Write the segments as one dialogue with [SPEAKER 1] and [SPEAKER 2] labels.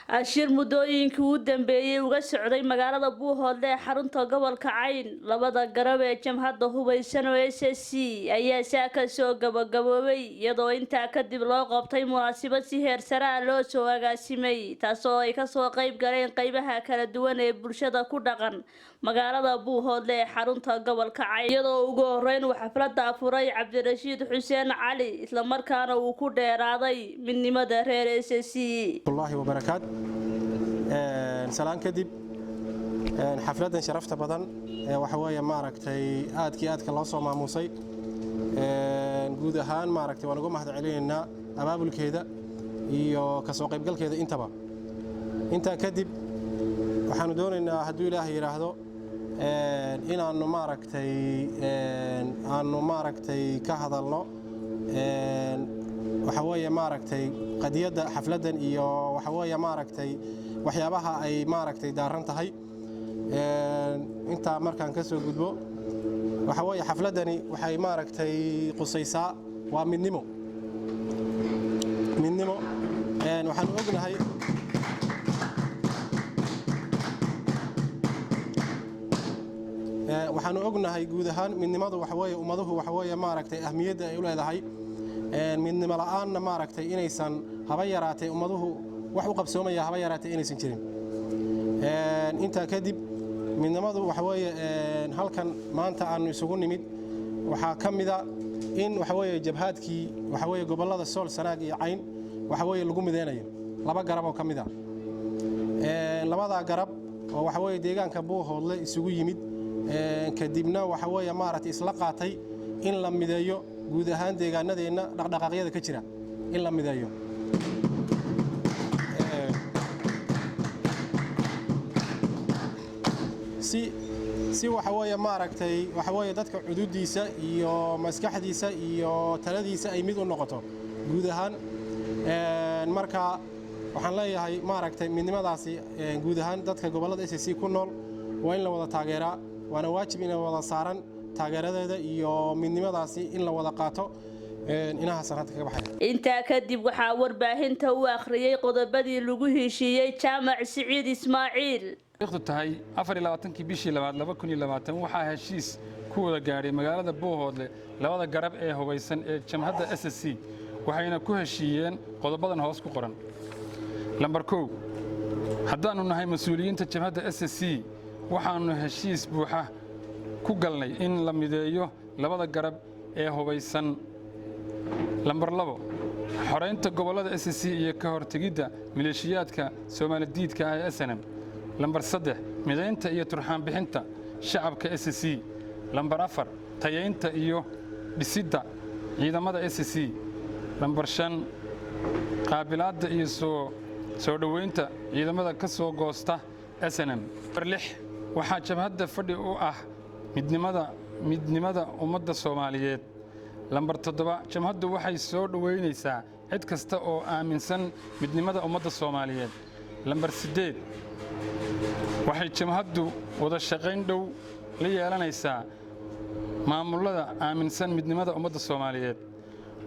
[SPEAKER 1] Shir muddooyinkii u dambeeyay uga socday magaalada Buuhoodle ee xarunta gobolka Cayn labada garab ee jamhadda hubeysan oo SSC ayaa saa ka soo gabagaboobay, iyadoo intaa kadib loo qabtay munaasabad si heer sare ah loo soo agaasimay, taasoo ay kasoo qayb galeen qeybaha kala duwan ee bulshada ku dhaqan magaalada Buuhoodle ee xarunta gobolka Cayn, iyadoo ugu horeyn uu xafladda afuray Cabdirashiid Xuseen Cali, islamarkaana uu ku dheeraaday midnimada reer SSC.
[SPEAKER 2] Allahi wabarakaat. Salaan kadib, xafladdan sharafta badan ee waxa weeye maaragtay aadkii aadka loo soo maamuusay, guud ahaan maaragtay waan uga mahad celinaynaa abaabulkeeda iyo ka soo qaybgalkeeda intaba. Intaa kadib, waxaanu doonaynaa, hadduu Ilaahay yidhaahdo, inaannu maaragtay aanu maaragtay ka hadalno waxa weeye maaragtay qadiyadda xafladdan iyo waxa weeye maaragtay waxyaabaha ay maaragtay daaran tahay. Intaa markaan ka soo gudbo, waxa weeye xafladdani waxay maaragtay qusaysaa waa midnimo. Midnimo waxaanu ognahay, waxaanu ognahay guud ahaan midnimadu waxa weeye ummaduhu waxa weeye maaragtay ahmiyadda ay u leedahay. Midnimo la'aanna maaragtay inaysan haba yaraatee ummaduhu wax u qabsoomaya haba yaraatee inaysan jirin. Intaa kadib, midnimadu waxa weeye halkan maanta aanu isugu nimid waxaa ka mida in waxa weeye jabhaadkii waxa weeye gobollada Sool, Sanaag iyo Cayn waxa weeye lagu mideynayo laba garab oo ka mid a labadaa garab oo waxa weeye deegaanka Buuhoodle isugu yimid, kadibna waxa weeye maaragtay isla qaatay in la mideeyo guud ahaan deegaanadeenna dhaqdhaqaaqyada ka jira in la mideeyo. Si waxa weeye maaragtay waxa weeye dadka cududiisa iyo maskaxdiisa iyo taladiisa ay mid u noqoto guud ahaan. Marka waxaan leeyahay maaragtay midnimadaasi guud ahaan dadka gobollada SSC ku nool waa in la wada taageeraa, waana waajib in wada saaran taageeradeeda iyo midnimadaasi in la wada qaato. Inahaasaan hadda kaga baxaya.
[SPEAKER 1] Intaa kadib waxaa warbaahinta u akhriyay qodobadii lagu heshiiyey Jaamac Siciid Ismaaciil.
[SPEAKER 3] Taariikhdu tahay 24-kii bishii labaad 2020, waxaa heshiis ku wada gaadhay magaalada Buuhoodle labada garab ee hubaysan ee jamhadda SSC, waxayna ku heshiiyeen qodobadan hoos ku qoran. Lambar 1, haddaannu nahay mas-uuliyiinta jamhadda SSC, waxaannu heshiis buuxa ku galnay in la mideeyo labada garab ee hubaysan. Lambar 2, xoraynta gobollada SSC iyo ka hortegidda maleeshiyaadka Soomaalidiidka ah ee SNM. Lambar 3, midaynta iyo turxaan bixinta shacabka SSC. Lambar 4, tayaynta iyo dhisidda ciidamada SSC. Lambar 5, qaabilaadda iyo soo dhoweynta ciidamada ka soo goosta SNM. Lambar 6, waxaa jabhadda fadhi u ah midnimada ummadda Soomaaliyeed. Lambar 7, jamhaddu waxay soo dhoweynaysaa cid kasta oo aaminsan midnimada ummadda Soomaaliyeed. Lambar 8, waxay jamhaddu wada shaqayn dhow la yeelanaysaa maamullada aaminsan midnimada ummadda Soomaaliyeed.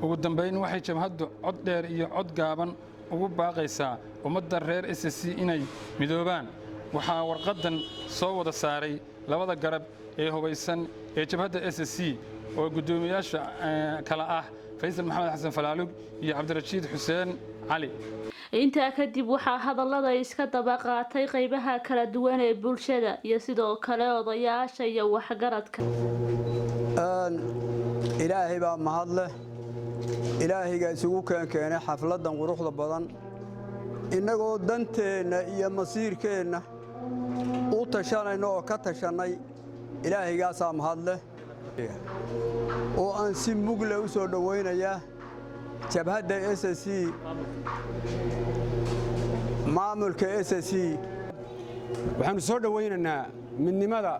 [SPEAKER 3] Ugu dambayn, waxay jamhaddu cod dheer iyo cod gaaban ugu baaqaysaa ummadda reer SSC inay midoobaan. Waxaa warqaddan soo wada saaray labada garab ee hubaysan ee jabhadda SSC oo guddoomiyaasha kala ah Faysal Maxamed Xasan Falaalug iyo Cabdirashiid Xuseen Cali.
[SPEAKER 1] Intaa kadib waxaa hadallada iska daba qaatay qeybaha kala duwan ee bulshada iyo sidoo kale odayaasha iyo waxgaradka.
[SPEAKER 4] Ilaahay baa mahad leh, Ilaahayga isugu keenkeenay xafladdan quruxda badan, innagoo danteenna iyo masiirkeenna u tashanayno oo ka tashannay. Ilaahaygaasaa mahad leh oo aan si mugle u soo dhowaynayaa jabhadda SSC, maamulka SSC.
[SPEAKER 5] Waxaannu soo dhowaynaynaa midnimada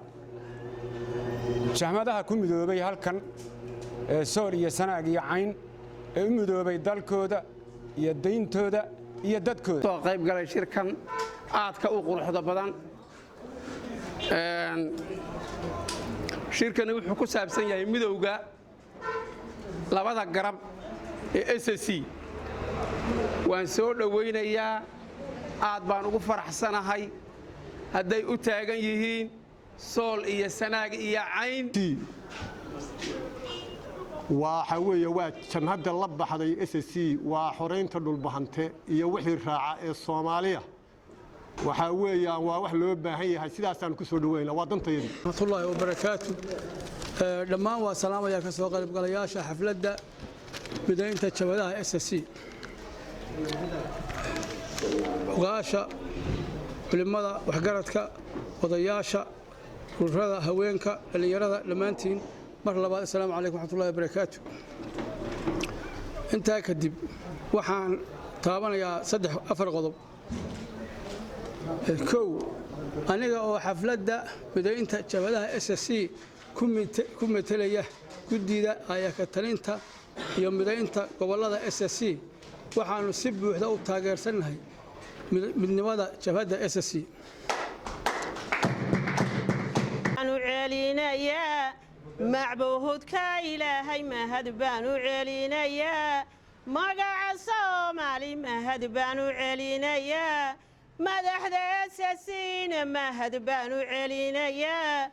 [SPEAKER 5] jabhadaha ku midoobay halkan ee Sool iyo Sanaag iyo Cayn ee u midoobay dalkooda iyo dayntooda iyo dadkooda.
[SPEAKER 6] Soo qayb galay shirkan aadka u quruxda badan. Shirkani wuxuu ku saabsan yahay midowga labada garab ee SSC. Waan soo dhowaynayaa. Aad baan ugu faraxsanahay hadday u taagan yihiin Sool iyo Sanaag iyo Cayn.
[SPEAKER 7] Waxa weeye waa jamhadda la baxday SSC, waa xoraynta Dhulbahante iyo wixii raaca ee Soomaaliya. Waxaa weeyaan waa wax loo baahan yahay, sidaasaan ku soo dhaweyna, waa dantayadii.
[SPEAKER 8] Raxmatullaahi wabarakaatu. Dhammaan waa salaamaya ka soo qaybgalayaasha xafladda midaynta jabhadaha SSC, ugaasha, culimmada, waxgaradka, odayaasha, ururada haweenka, dhallinyarada, dhammaantiin mar labaad assalaamu calaykum waxmatullahi wabarakaatu. Intaa kadib waxaan taabanayaa saddex afar qodob. Kow, aniga oo xafladda midaynta jabhadaha SSC ku metelaya guddida ayaka talinta iyo midaynta gobollada SSC, waxaannu si buuxda u taageersannahay midnimada jabhadda SSC.
[SPEAKER 9] U celinayaa macbuhudka Ilaahay, mahad baan u celinayaa. Magaca Soomaali mahad baan u celinayaa. Madaxda SSCna mahad baan u celinayaa.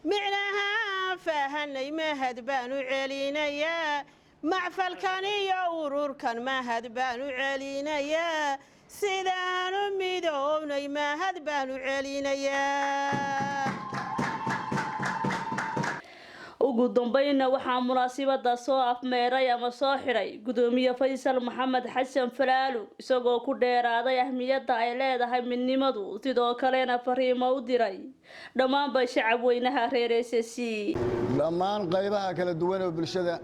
[SPEAKER 9] Micnahaan fahanay mahad baan u celinayaa. Macfalkan iyo ururkan mahad baan u celinayaa. Sidaanu midownay mahad baan u celinayaa.
[SPEAKER 1] Ugu dambeynna waxaa munaasibada soo afmeeray ama soo xidhay gudoomiye Faysal Maxamed Xasan Falaalu, isagoo ku dheeraaday ahmiyadda ay leedahay midnimadu, sidoo kalena fariimo u diray dhammaanba shacab weynaha reer SSC.
[SPEAKER 10] Dhammaan qaybaha kala duwan oo bulshada,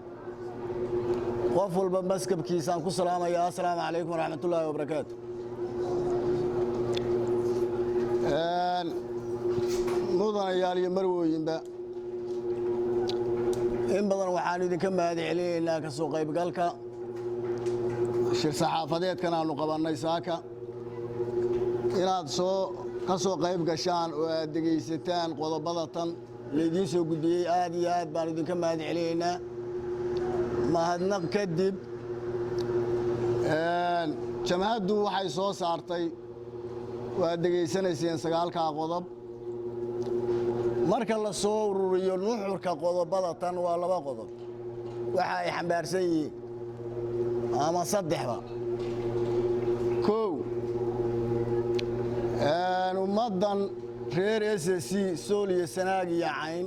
[SPEAKER 10] qof walba maskabkiisaan ku salaamaya. Assalaamu calaykum waraxmatullaahi wabarakaatu. Mudanayaal iyo marwooyinba, in badan waxaan idinka mahad celinaynaa ka soo qaybgalka shir saxaafadeedkan aanu qabannay saaka, inaad soo ka soo qayb gashaan oo aad dhegaysataan qodobada tan laydiin soo gudbiyey. Aad iyo aad baan idinka mahad celinaynaa. Mahadnaq kadib, jamhaddu waxay soo saartay, waad dhegaysanayseen, sagaalkaa qodob. Marka la soo ururiyo nuxurka qodobada tan, waa laba qodob waxa ay xambaarsan yihiin ama saddexba. Kow, ummaddan reer SSC, Sool iyo Sanaag iyo Cayn,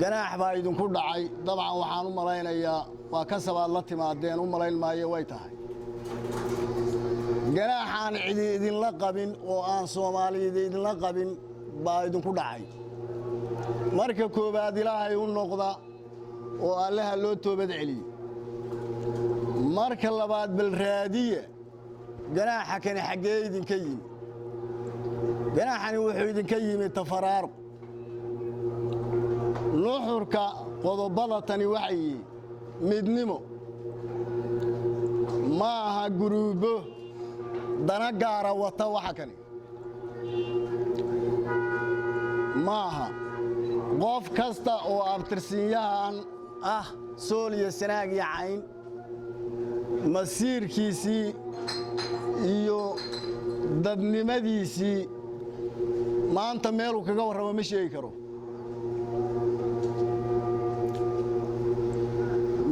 [SPEAKER 10] ganaax baa idinku dhacay. Dabcan waxaan u malaynayaa waa kasabaad la timaadeen, u malayn maayo way tahay. Ganaaxaan cidi idinla qabin oo aan Soomaaliyada idinla qabin baa idinku dhacay. Marka koowaad, Ilaahay u noqda oo Allaha loo toobad celiye. Marka labaad, bal raadiya ganaaxa kani xaggee idinka yimi. Ganaaxani wuxuu idinka yimi tafaraaruq. Nuxurka qodobada tani waxay yihiin: midnimo ma aha guruubo dana gaara wata. Waxa kani ma aha qof kasta oo abtirsiinyahan ah Sool iyo Sanaag iyo Cayn masiirkiisii iyo dadnimadiisii maanta meeluu kaga warramo ma sheegi karo.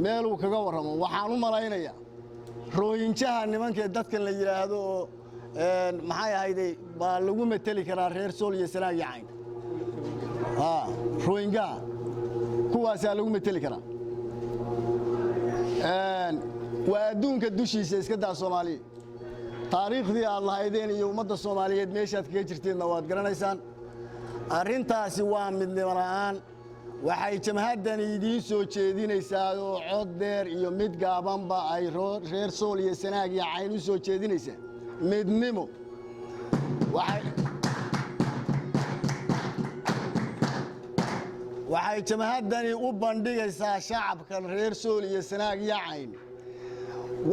[SPEAKER 10] Meeluu kaga warramo waxaan u malaynayaa rooyinjaha nimankee dadkan la yidhaahdo oo maxay ahayday baa lagu mateli karaa reer Sool iyo Sanaag iyo Cayn. Rooyingaha kuwaasaa lagu mateli karaa. Waa adduunka dushiisa, iska daa Soomaaliya. Taariikhdii aad lahaydeen iyo ummadda Soomaaliyeed meeshaad kaga jirteenna waad garanaysaan. Arrintaasi waa midnimo la'aan. Waxay jamhaddani idiin soo jeedinaysaa oo cod dheer iyo mid gaabanba ay reer Sool iyo Sanaag iyo Cayn u soo jeedinaysaa midnimo. Waxay jamhaddani u bandhigaysaa shacabkan reer Sool iyo Sanaag iyo Cayn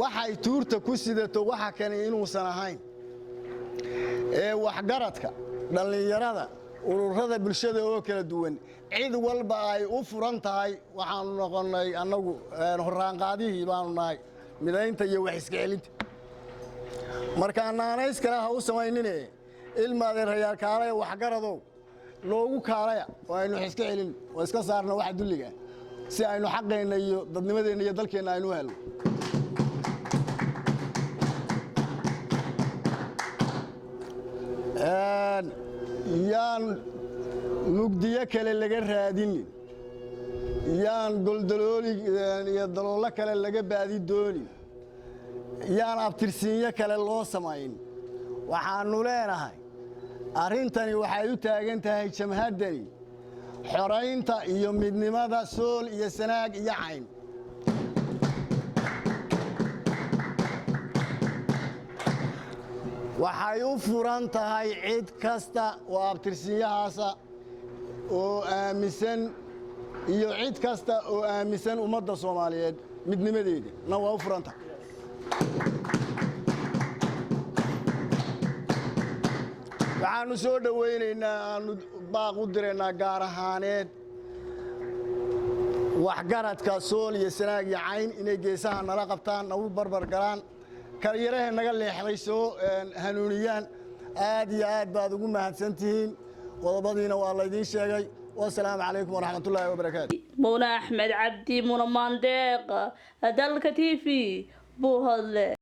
[SPEAKER 10] waxay tuurta ku sidato waxa kani inuusan ahayn ee waxgaradka, dhallinyarada, ururada bulshada oo kala duwan, cid walba ay u furan tahay. Waxaanu noqonnay annagu horraanqaadihii baanu nahay midaynta iyo wax iska celinta. Markaa naanays kale ha u samaynine, ilmaadeerayaal, kaalaya, waxgaradow, loogu kaalaya oo aynu wax iska celin oo iska saarno waxa dulliga, si aynu xaqeenna iyo dadnimadeenna iyo dalkeenna aynu u helno. Yaan mugdiyo kale laga raadinin, yaan goldalooli iyo daloollo kale laga baadi doonin, yaan abtirsiinyo kale loo samayn. Waxaannu leenahay, arrintani waxay u taagan tahay, jamhaddani, xoraynta iyo midnimada Sool iyo Sanaag iyo Cayn. Waxay u furan tahay cid kasta oo abtirsiinyahaasa oo aaminsan iyo cid kasta oo aaminsan ummadda Soomaaliyeed midnimadeeda na waa u furan tahay. Waxaannu soo dhowaynaynaa, aanu baaq u diraynaa gaar ahaaneed waxgaradka Sool iyo Sanaag iyo Cayn inay geesaha nala qabtaan, nagu barbar galaan, kalyaraha naga leexday soo hanuuniyaan. Aad iyo aad baad ugu mahadsan tihiin. Qodobadiina waa laydiin sheegay. Wasalaamu calaykum waraxmatullaahi wabarakaatu.
[SPEAKER 1] Muune Axmed Cabdi, Muune Maandeeq, Dalka TV, Buuhoodle.